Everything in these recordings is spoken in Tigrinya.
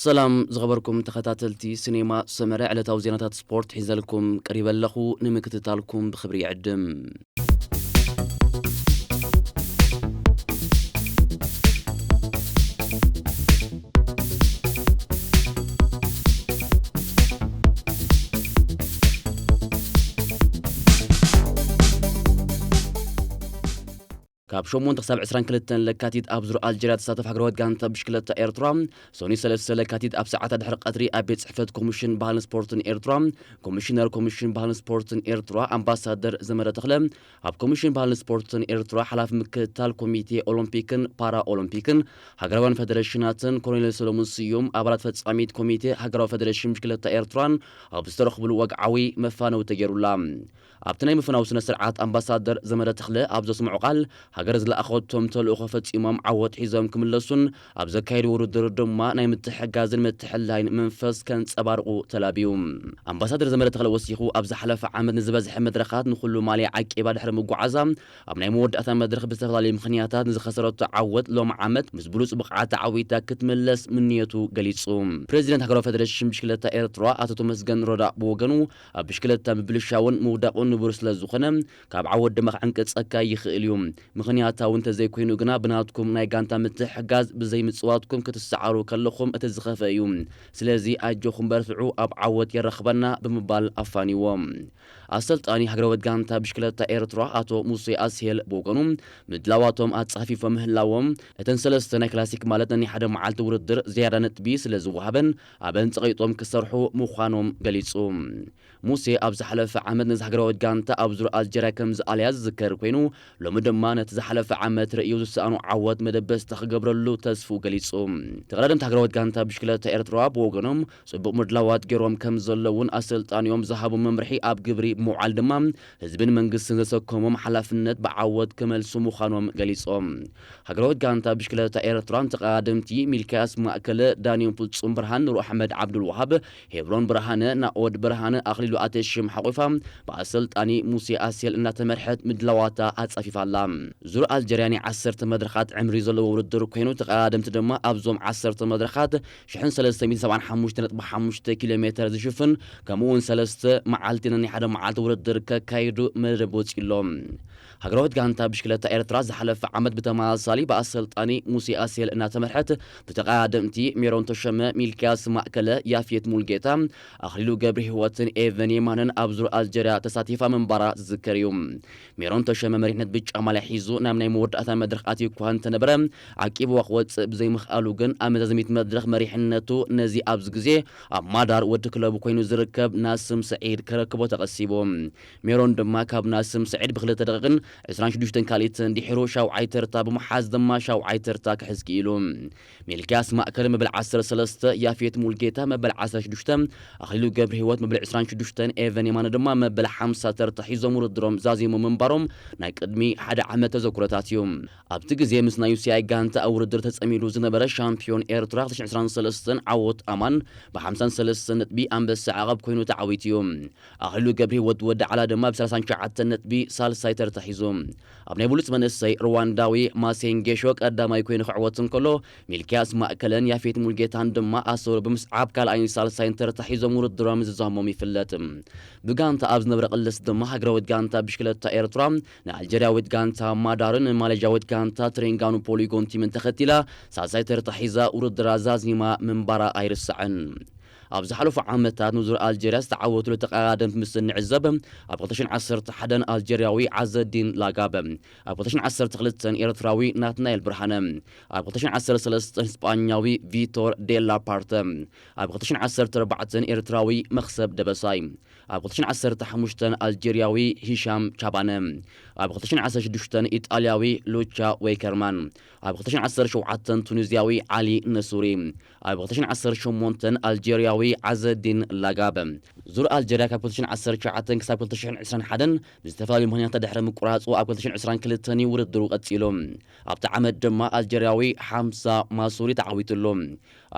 ሰላም ዝኸበርኩም ተኸታተልቲ ሲኔማ ሰመረ፣ ዕለታዊ ዜናታት ስፖርት ሒዘልኩም ቀሪበ ኣለኹ። ንምክትታልኩም ብኽብሪ ይዕድም። ካብ ሸሞንተ ክሳብ ዕስራን ክልተን ለካቲት ኣብ ዙር ኣልጀርያ ትሳተፍ ሃገራዊት ጋንታ ብሽክለታ ኤርትራ፣ ሶኒ ሰለስተ ለካቲት ኣብ ሰዓታት ድሕሪ ቀትሪ ኣብ ቤት ጽሕፈት ኮሚሽን ባህልን ስፖርትን ኤርትራ፣ ኮሚሽነር ኮሚሽን ባህልን ስፖርትን ኤርትራ ኣምባሳደር ዘመረ ተኽለ፣ ኣብ ኮሚሽን ባህልን ስፖርትን ኤርትራ ሓላፊ ምክትታል ኮሚቴ ኦሎምፒክን ፓራ ኦሎምፒክን ሃገራውያን ፌደሬሽናትን ኮሎኔል ሰሎሞን ስዩም ኣባላት ፈጻሚት ኮሚቴ ሃገራዊ ፌደሬሽን ብሽክለታ ኤርትራን ኣብ ዝተረኽብሉ ወግዓዊ መፋነዊ ተገይሩላ። ኣብቲ ናይ ምፍናው ስነ ስርዓት ኣምባሳደር ዘመረ ተኽለ ኣብ ዘስምዖ ቃል፣ ሃገር ዝለኣኸቶም ተልእኾ ፈጺሞም ዓወት ሒዞም ክምለሱን ኣብ ዘካየዱ ውድድር ድማ ናይ ምትሕጋዝን ምትሕልላይን መንፈስ ከንጸባርቑ ተላብዩ። ኣምባሳደር ዘመረ ተኽለ ወሲኹ፣ ኣብ ዝሓለፈ ዓመት ንዝበዝሐ መድረኻት ንኹሉ ማልያ ዓቂባ ድሕሪ ምጓዓዛ፣ ኣብ ናይ መወዳእታ መድረኽ ብዝተፈላለዩ ምኽንያታት ንዝኸሰረቶ ዓወት ሎም ዓመት ምስ ብሉጽ ብቕዓት ተዓዊታ ክትምለስ ምንየቱ ገሊጹ። ፕሬዚደንት ሃገራዊ ፌደሬሽን ብሽክለታ ኤርትራ ኣቶ ተመስገን ሮዳ ብወገኑ፣ ኣብ ብሽክለታ ምብልሻውን ምውዳቕን ንቡር ስለ ዝኾነ፣ ካብ ዓወት ድማ ክዕንቅጸካ ይኽእል እዩ። ምኽንያታዊ እንተዘይኮይኑ ግና፣ ብናትኩም ናይ ጋንታ ምትሕጋዝ ብዘይ ምጽዋትኩም ክትሰዓሩ ከለኹም እቲ ዝኸፍአ እዩ። ስለዚ ኣጆኹም በርትዑ፣ ኣብ ዓወት የራኽበና ብምባል ኣፋንዎም። ኣሰልጣኒ ሃገራዊት ጋንታ ብሽክለታ ኤርትራ ኣቶ ሙሴ ኣስሄል ብወገኑ፣ ምድላዋቶም ኣጻፊፎም ምህላዎም፣ እተን ሰለስተ ናይ ክላሲክ ማለት ነናይ ሓደ መዓልቲ ውድድር ዝያዳ ነጥቢ ስለ ዝወሃበን፣ ኣበን ጸቒጦም ክሰርሑ ምዃኖም ገሊጹ። ሙሴ ኣብ ዝሓለፈ ዓመት ነዚ ሃገራዊት ጋንታ ኣብ ዙር ኣልጀርያ ከም ዝኣለያ ዝዝከር ኮይኑ፣ ሎሚ ድማ ነቲ ዝሓለፈ ዓመት ርእዩ ዝሰኣኖ ዓወት መደበስታ ክገብረሉ ተስፍኡ ገሊጹ። ተቐዳደምቲ ሃገራዊት ጋንታ ብሽክለታ ኤርትራ ብወገኖም፣ ጽቡቕ ምድላዋት ገይሮም ከም ዘለውን ኣሰልጣኒኦም ዝሃቦም መምርሒ ኣብ ግብሪ ብምውዓል ድማ፣ ህዝብን መንግስትን ዘሰከሞም ሓላፍነት ብዓወት ክመልሱ ምዃኖም ገሊጾም። ሃገራዊት ጋንታ ብሽክለታ ኤርትራን ተቐዳደምቲ ሚልክያስ ማእከለ፣ ዳንኤል ፍጹም ብርሃን፣ ኑር ኣሕመድ ዓብዱልወሃብ፣ ሄብሮን ብርሃነ፣ ናኦድ ብርሃነ፣ ኣኽሊሉ ኣተሽም ሓቑፋ ብኣሰልጣኒ ሙሴ ኣስሄል እናተመርሐት ምድላዋታ ኣጻፊፋ ኣላ። ዙር ኣልጀርያ ናይ ዓሰርተ መድረኻት ዕምሪ ዘለዎ ውድድር ኮይኑ፣ ተቐዳደምቲ ድማ ኣብዞም ዓሰርተ መድረኻት ሽሕን ሰለስተ ሚእትን ሰብዓን ሓሙሽተ ነጥቢ ሓሙሽተ ኪሎ ሜተር ዝሽፍን፣ ከምኡ እውን ሰለስተ መዓልቲ ነናይ ሓደ መዓልቲ ውድድር ከካይዱ መደብ ወጺኡ ኣሎ። ሃገራዊት ጋንታ ብሽክለታ ኤርትራ ዝሓለፈ ዓመት ብተመሳሳሊ ብኣሰልጣኒ ሙሴ ኣስሄል እናተመርሐት፣ ብተቐዳደምቲ ሜሮን ተሸመ፣ ሚልክያስ ማእከለ፣ ያፌት ሙልጌታ፣ ኣኽሊሉ ገብረ ህይወትን ኤቨን የማነን ኣብ ዙር ኣልጀርያ ተሳቲፋ ምንባራ ዝዝከር እዩ። ሜሮን ተሸመ መሪሕነት ብጫ ማልያ ሒዙ ናብ ናይ መወዳእታ መድረኽ ኣትዩ እኳ እንተነበረ፣ ዓቂብዋ ክወጽእ ብዘይምኽኣሉ ግን፣ ኣብ መዛዘሚት መድረኽ መሪሕነቱ ነዚ ኣብዚ ግዜ ኣብ ማዳር ወዲ ክለቡ ኮይኑ ዝርከብ ናስም ሰዒድ ከረክቦ ተቐሲቡ። ሜሮን ድማ ካብ ናስም ሰዒድ ብክልተ ደቂቕን ዕስራን ሽዱሽተን ካልኢትን ድሒሩ ሻውዓይ ተርታ ብምሓዝ ድማ ሻውዓይ ተርታ ክሕዝ ክኢሉ። ሚልክያስ ማእከል መበል ዓሰርተ ሰለስተ፣ ያፌት ሙልጌታ መበል ዓሰርተ ሽዱሽተ፣ ኣኽሊሉ ገብረ ህይወት መበል ዕስራን ሽዱሽተን፣ ኤቨን የማነ ድማ መበል ሓምሳ ተርታ ሒዞም ውድድሮም ዛዚሞም ምንባሮም ናይ ቅድሚ ሓደ ዓመት ተዘክሮታት እዩ። ኣብቲ ግዜ ምስ ናይ ዩ ሲ ኣይ ጋንታ ኣብ ውድድር ተጸሚዱ ዝነበረ ሻምፒዮን ኤርትራ ክልተ ሽሕን ዕስራን ሰለስተን ዓወት ኣማን ብሓምሳን ሰለስተን ነጥቢ ኣንበሳ ዓቐብ ኮይኑ ተዓዊቱ እዩ። ኣኽሊሉ ገብረ ህይወት ወዲ ዓላ ድማ ብሰላሳን ትሽዓተን ነጥቢ ሳልሳይ ተርታ ሒዙ። ኣብ ናይ ብሉጽ መንእሰይ ሩዋንዳዊ ማሴንጌሾ ቀዳማይ ኮይኑ ክዕወት እንከሎ፣ ሚልክያስ ማእከለን ያፌት ሙልጌታን ድማ ኣሰሩ ብምስዓብ ካልኣይን ሳልሳይን ተርታ ሒዞም ውድድሮም ምዝዛሞም ይፍለጥ። ብጋንታ ኣብ ዝነበረ ቅልስ ድማ ሃገራዊት ጋንታ ብሽክለታ ኤርትራ ንኣልጀርያዊት ጋንታ ማዳርን ንማሌዥያዊት ጋንታ ትሬንጋኑ ፖሊጎን ቲምን ተኸቲላ ሳልሳይ ተርታ ሒዛ ውድድራ ዛዚማ ምንባራ ኣይርሳዕን። ኣብ ዝሓለፉ ዓመታት ንዙር ኣልጀርያ ዝተዓወቱሉ ተቐዳደምቲ ምስ እንዕዘብ፣ ኣብ ክልተ ሽሕን ዓሰርተ ሓደን ኣልጀርያዊ ዓዘዲን ላጋበ፣ ኣብ ክልተ ሽሕን ዓሰርተ ክልተን ኤርትራዊ ናትናኤል ብርሃነ፣ ኣብ ክልተ ሽሕን ዓሰርተ ሰለስተን ስጳኛዊ ቪቶር ዴላ ፓርተ፣ ኣብ ክልተ ሽሕን ዓሰርተ ኣርባዕተን ኤርትራዊ መኽሰብ ደበሳይ፣ ኣብ ክልተ ሽሕን ዓሰርተ ሓሙሽተን ኣልጀርያዊ ሂሻም ቻባነ፣ ኣብ ክልተ ሽሕን ዓሰርተ ሽዱሽተን ኢጣልያዊ ሉቻ ዌከርማን፣ ኣብ ክልተ ሽሕን ዓሰርተ ሸውዓተን ቱኒዝያዊ ዓሊ ነሱሪ፣ ኣብ ክልተ ሽሕን ዓሰርተ ሸሞንተን ኣልጀርያዊ ዊ ዓዘዲን ላጋብ። ዙር ኣልጀርያ ካብ ክልተ ሽሕን ዓሰርተ ትሽዓተን ክሳብ ክልተ ሽሕን ዕስራን ሓደን ብዝተፈላለዩ ምኽንያታት ድሕሪ ምቁራጹ፣ ኣብ ክልተ ሽሕን ዕስራን ክልተን እዩ ውድድሩ ቀጺሉ። ኣብቲ ዓመት ድማ ኣልጀርያዊ ሓምዛ ማሱሪ ተዓዊቱሉ።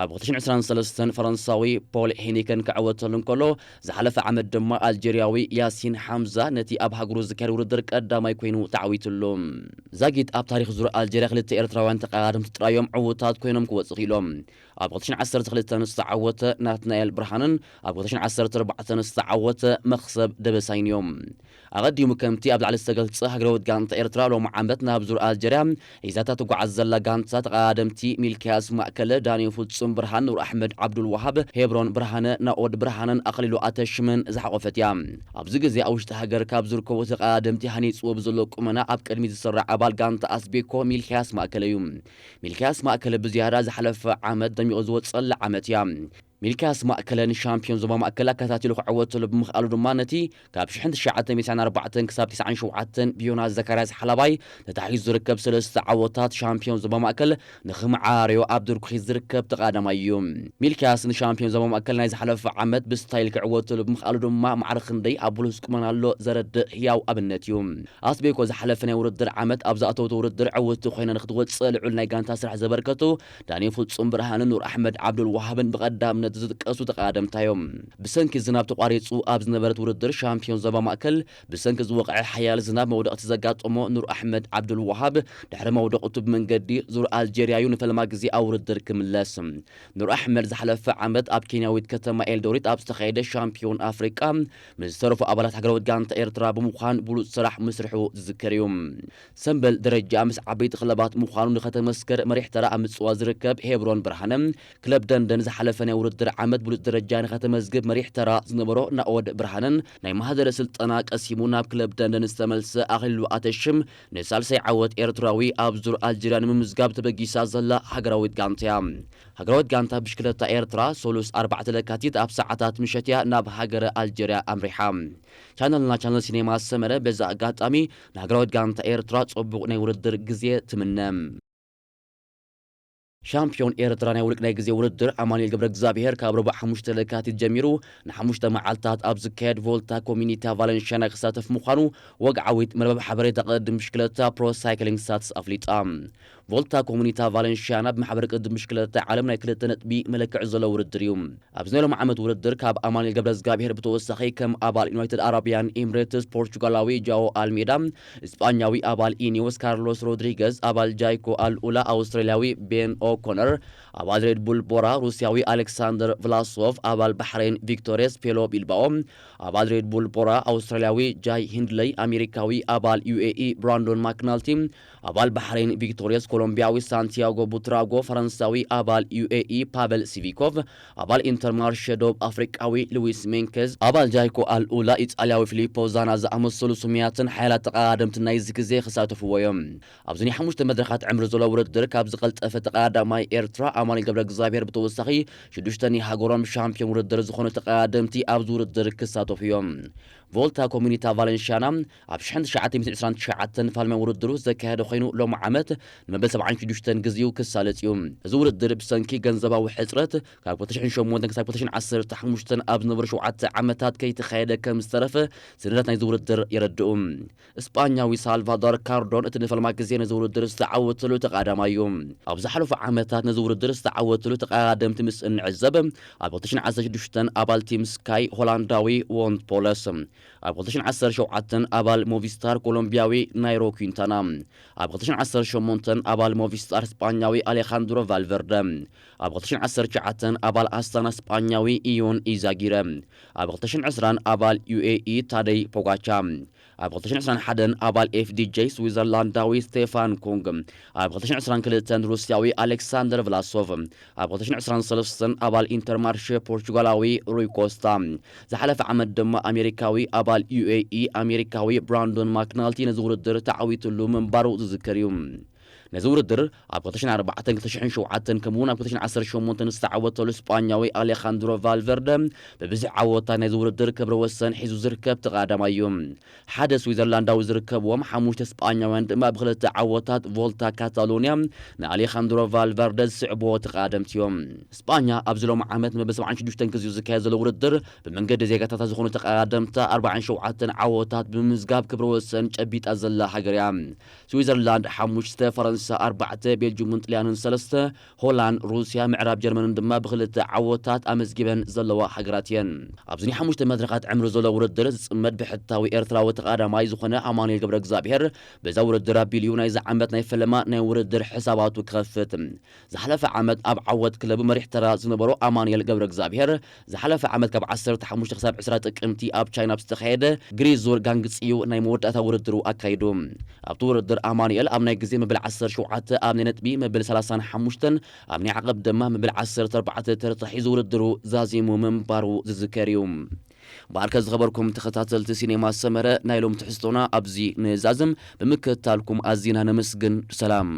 ኣብ ክልተ ሽሕን ዕስራን ሰለስተን ፈረንሳዊ ፖል ሄኒከን ክዕወተሉ እንከሎ፣ ዝሓለፈ ዓመት ድማ ኣልጀርያዊ ያሲን ሓምዛ ነቲ ኣብ ሃገሩ ዝካየድ ውድድር ቀዳማይ ኮይኑ ተዓዊቱሉ። ዛጊት ኣብ ታሪኽ ዙር ኣልጀርያ ክልተ ኤርትራውያን ተቐዳደምቲ ጥራዮም ዕዉታት ኮይኖም ክወጹ ክኢሎም። ኣብ ክልተ ሽሕን ዓሰርተ ክልተን ዝተዓወተ ናትናኤል ብርሃንን ኣብ ክልተ ሽሕን ዓሰርተ ኣርባዕተን ዝተዓወተ መኽሰብ ደበሳይን እዮም። ኣቐዲሙ ከምቲ ኣብ ላዕሊ ዝተገልጸ፣ ሃገራዊት ጋንታ ኤርትራ ሎሚ ዓመት ናብ ዙር ኣልጀርያ ሒዛታ ትጓዓዝ ዘላ ጋንታ ተቐዳደምቲ ሚልክያስ ማእከለ፣ ዳንኤል ፍጹም ብርሃን፣ ኑር ኣሕመድ ዓብዱል ወሃብ፣ ሄብሮን ብርሃነ፣ ናኦድ ብርሃነን ኣኽሊሉ ኣተሽምን ዝሓቖፈት እያ። ኣብዚ ግዜ ኣብ ውሽጢ ሃገር ካብ ዝርከቡ ተቐዳደምቲ ሃኒጽዎ ብዘሎ ቁመና ኣብ ቅድሚት ዝስራዕ ኣባል ጋንታ ኣስቤኮ ሚልክያስ ማእከለ እዩ። ሚልክያስ ማእከለ ብዝያዳ ዝሓለፈ ዓመት ደሚቑ ዝወጸላ ዓመት እያ። ሚልክያስ ማእከለ ንሻምፒዮን ዞባ ማእከል ኣከታቲሉ ክዕወተሉ ብምኽኣሉ ድማ ነቲ ካብ ሽሕን ትሽዓተ ሚእትን ትስዓን ኣርባዕተን ክሳብ ትስዓን ሸውዓተን ብዮናስ ዘካርያስ ሓላባይ ተታሒዙ ዝርከብ ሰለስተ ዓወታት ሻምፒዮን ዞባ ማእከል ንኽመዓራረዮ ኣብ ድርኩኺት ዝርከብ ተቐዳዳማይ እዩ። ሚልክያስ ንሻምፒዮን ዞባ ማእከል ናይ ዝሓለፈ ዓመት ብስታይል ክዕወተሉ ብምኽኣሉ ድማ ማዕረ ክንደይ ኣብ ብሉጽ ቁመና ኣሎ ዘረድእ ህያው ኣብነት እዩ። ኣስቤኮ ዝሓለፈ ናይ ውድድር ዓመት ኣብ ዝኣተወቶ ውድድር ዕውትቲ ኮይና ንክትወጽእ ልዑል ናይ ጋንታ ስራሕ ዘበርከቱ ዳንኤል ፍጹም ብርሃንን ኑር ኣሕመድ ዓብዱል ወሃብን ብቐዳምነት ዝጥቀሱ ተቐዳደምታ እዮም። ብሰንኪ ዝናብ ተቋሪጹ ኣብ ዝነበረት ውድድር ሻምፒዮን ዞባ ማእከል ብሰንኪ ዝወቕዐ ሓያል ዝናብ መውደቕቲ ዘጋጠሞ ኑር ኣሕመድ ዓብዱል ወሃብ ድሕሪ መውደቕቱ ብመንገዲ ዙር ኣልጀርያ እዩ ንፈለማ ግዜ ኣብ ውድድር ክምለስ። ኑር ኣሕመድ ዝሓለፈ ዓመት ኣብ ኬንያዊት ከተማ ኤልዶሪት ኣብ ዝተኻየደ ሻምፒዮን ኣፍሪቃ ምስ ዝተረፉ ኣባላት ሃገራዊት ጋንታ ኤርትራ ብምዃን ብሉጽ ስራሕ ምስርሑ ዝዝከር እዩ። ሰምበል ደረጃ ምስ ዓበይቲ ክለባት ምዃኑ ንኸተመስከር መሪሕ ተራ ኣብ ምጽዋት ዝርከብ ሄብሮን ብርሃነ፣ ክለብ ደንደን ዝሓለፈ ናይ ውድድር ዓመት ብሉጽ ደረጃ ንኸተመዝግብ መሪሕ ተራ ዝነበሮ ናኦድ ብርሃነን ናይ ማህደረ ስልጠና ቀሲሙ ናብ ክለብ ደንደን ዝተመልሰ ኣኽሊሉ ኣተሽም ንሳልሳይ ዓወት ኤርትራዊ ኣብ ዙር ኣልጀርያ ንምምዝጋብ ተበጊሳ ዘላ ሃገራዊት ጋንታ እያ። ሃገራዊት ጋንታ ብሽክለታ ኤርትራ ሰሉስ ኣርባዕተ ለካቲት ኣብ ሰዓታት ምሸት እያ ናብ ሃገረ ኣልጀርያ ኣምሪሓ። ቻነልና ቻነል ሲኔማ ሰመረ በዚ ኣጋጣሚ ንሃገራዊት ጋንታ ኤርትራ ጽቡቕ ናይ ውድድር ግዜ ትምነ። ሻምፒዮን ኤርትራ ናይ ውልቅ ናይ ግዜ ውድድር ኣማኑኤል ገብረ እግዚኣብሔር ካብ ረቡዕ ሓሙሽተ ለካቲት ጀሚሩ ንሓሙሽተ መዓልታት ኣብ ዝካየድ ቮልታ ኮሚኒታ ቫለንሽያና ክሳተፍ ምዃኑ ወግዓዊት መርበብ ሓበሬታ ቅድድም ብሽክለታ ፕሮ ሳይክሊንግ ስታትስ ኣፍሊጣ። ቮልታ ኮሙኒታ ቫለንሽያና ብማሕበር ቅድድም ብሽክለታ ዓለም ናይ ክልተ ነጥቢ መለክዒ ዘሎ ውድድር እዩ። ኣብዚ ናይ ሎም ዓመት ውድድር ካብ ኣማኑኤል ገብረ እግዚኣብሔር ብተወሳኺ ከም ኣባል ዩናይትድ ኣረቢያን ኤምሬትስ ፖርቹጋላዊ ጃኦ ኣልሜዳ፣ እስጳኛዊ ኣባል ኢኒዮስ ካርሎስ ሮድሪገዝ፣ ኣባል ጃይኮ ኣልኡላ ኣውስትራልያዊ ቤን ኦኮነር፣ ኣባል ሬድ ቡል ቦራ ሩስያዊ ኣሌክሳንደር ቭላሶቭ፣ ኣባል ባሕሬን ቪክቶሬስ ፔሎ ቢልባኦ፣ ኣባል ሬድ ቡል ቦራ ኣውስትራልያዊ ጃይ ሂንድለይ፣ ኣሜሪካዊ ኣባል ዩኤኢ ብራንዶን ማክናልቲ፣ ኣባል ባሕሬን ቪክቶሪየስ ኮሎምቢያዊ ሳንቲያጎ ቡትራጎ፣ ፈረንሳዊ ኣባል ዩኤኢ ፓቨል ሲቪኮቭ፣ ኣባል ኢንተርማርሸ ደቡብ ኣፍሪቃዊ ሉዊስ ሜንኬዝ፣ ኣባል ጃይኮ ኣልኡላ ኢጣልያዊ ፊሊፖ ዛና ዝኣመሰሉ ስሙያትን ሓያላት ተቐዳደምትን ናይዚ ግዜ ክሳተፍዎ እዮም። ኣብዚ ናይ ሓሙሽተ መድረኻት ዕምሪ ዘሎ ውድድር ካብ ዝቐልጠፈ ተቐዳዳማይ ኤርትራ ኣማኑኤል ገብረ እግዚኣብሔር ብተወሳኺ ሽዱሽተ ናይ ሃገሮም ሻምፒዮን ውድድር ዝኾኑ ተቐዳደምቲ ኣብዚ ውድድር ክሳተፉ እዮም። ቮልታ ኮሙኒታ ቫለንሽያና ኣብ ሽሕን ትሽዓተ ሚእትን ዕስራን ትሽዓተን ፋልማይ ውድድሩ ዘካየደ ኮይኑ ሎሚ ዓመት ንመበል ሰብዓን ሽዱሽተን ግዜኡ ክሳለጥ እዩ። እዚ ውድድር ብሰንኪ ገንዘባዊ ሕጽረት ካብ ክልተ ሽሕን ሸሞንተን ክሳብ ክልተ ሽሕን ዓሰርተ ሓሙሽተን ኣብ ዝነበሩ ሸውዓተ ዓመታት ከይተኻየደ ከም ዝተረፈ ሰነዳት ናይዚ ውድድር የረድኡ። እስጳኛዊ ሳልቫዶር ካርዶን እቲ ንፈለማ ግዜ ነዚ ውድድር ዝተዓወተሉ ተቐዳዳማይ እዩ። ኣብ ዝሓለፉ ዓመታት ነዚ ውድድር ዝተዓወተሉ ተቐዳደምቲ ምስ እንዕዘብ፣ ኣብ ክልተ ሽሕን ዓሰርተ ሽዱሽተን ኣባል ቲም ስካይ ሆላንዳዊ ዎንት ፖለስ፣ ኣብ ክልተ ሽሕን ዓሰርተ ሸውዓተን ኣባል ሞቪስታር ኮሎምቢያዊ ናይሮ ኲንታና፣ ኣብ ክልተ ሽሕን ዓሰርተ ሸሞንተን ኣባል ሞቪስታር ስጳኛዊ ኣሌኻንድሮ ቫልቨርደ፣ ኣብ ክልተ ሽሕን ዓሰርተ ትሽዓተን ኣባል ኣስታና ስጳኛዊ ኢዮን ኢዛጊረ፣ ኣብ ክልተ ሽሕን ዕስራን ኣባል ዩኤኢ ታደይ ፖጋቻ፣ ኣብ ክልተ ሽሕን ዕስራን ሓደን ኣባል ኤፍዲጄ ስዊዘርላንዳዊ ስቴፋን ኩንግ፣ ኣብ ክልተ ሽሕን ዕስራን ክልተን ሩስያዊ ኣሌክሳንደር ቭላሶቭ፣ ኣብ ክልተ ሽሕን ዕስራን ሰለስተን ኣባል ኢንተርማርሼ ፖርቹጋላዊ ሩይ ኮስታ፣ ዝሓለፈ ዓመት ድማ ኣሜሪካዊ ኣባል ዩኤኢ ኣሜሪካዊ ብራንዶን ማክናልቲ ነዚ ውድድር ተዓዊትሉ ምንባሩ ዝዝከር እዩ። ነዚ ውድድር ኣብ ክልተ ሽሕን ኣርባዕተን፣ ክልተ ሽሕን ሸውዓተን ከምኡውን ኣብ ክልተ ሽሕን ዓሰርተ ሸሞንተን ዝተዓወተሉ ስጳኛዊ ኣሌኻንድሮ ቫልቨርደ ብብዝሒ ዓወታት ናይዚ ውድድር ክብረ ወሰን ሒዙ ዝርከብ ተቐዳዳማይ እዩ። ሓደ ስዊዘርላንዳዊ ዝርከብዎም ሓሙሽተ ስጳኛውያን ድማ ብክልተ ዓወታት ቮልታ ካታሎኒያ ንኣሌኻንድሮ ቫልቨርደ ዝስዕብዎ ተቐዳደምቲ እዮም። ስጳኛ ኣብዚ ሎሚ ዓመት መበል ሰብዓን ሽዱሽተን ግዜኡ ዝካየድ ዘሎ ውድድር ብመንገዲ ዜጋታታ ዝኾኑ ተቐዳደምታ ኣርባዓን ሸውዓተን ዓወታት ብምምዝጋብ ክብረ ወሰን ጨቢጣ ዘላ ሃገር እያ። ስዊዘርላንድ ሓሙሽተ፣ ፈረንሳ ኣርባዕተ፣ ቤልጅምን ጥልያንን ሰለስተ፣ ሆላንድ፣ ሩስያ፣ ምዕራብ ጀርመንን ድማ ብክልተ ዓወታት ኣመዝጊበን ዘለዋ ሃገራት እየን። ኣብዚ ናይ ሓሙሽተ መድረኻት ዕምሪ ዘሎ ውድድር ዝጽመድ ብሕታዊ ኤርትራዊ ተቐዳማይ ዝኾነ ኣማኑኤል ገብረ እግዚኣብሔር በዛ ውድድር ኣቢሉ እዩ ናይዚ ዓመት ናይ ፈለማ ናይ ውድድር ሕሳባቱ ክኸፍት። ዝሓለፈ ዓመት ኣብ ዓወት ክለቡ መሪሕ ተራ ዝነበሮ ኣማኑኤል ገብረ እግዚኣብሔር ዝሓለፈ ዓመት ካብ ዓሰርተ ሓሙሽተ ክሳብ ዕስራ ጥቅምቲ ኣብ ቻይና ኣብ ዝተኻየደ ግሪዙር ጋንግጽዩ ናይ መወዳእታ ውድድሩ ኣካይዱ። ኣብቲ ውድድር ኣማኑኤል ኣብ ናይ ግዜ መበል ዓሰርተ ሸውዓተ፣ ኣብ ናይ ነጥቢ መበል ሰላሳን ሓሙሽተን፣ ኣብ ናይ ዓቐብ ድማ መበል ዓሰርተ ኣርባዕተ ተርታ ሒዙ ውድድሩ ዛዚሙ ምንባሩ ዝዝከር እዩ። በዓልከ ዝኸበርኩም ተኸታተልቲ ሲኔማ ሰመረ፣ ናይ ሎም ትሕዝቶና ኣብዚ ንዛዝም። ብምክትታልኩም ኣዚና ነመስግን። ሰላም።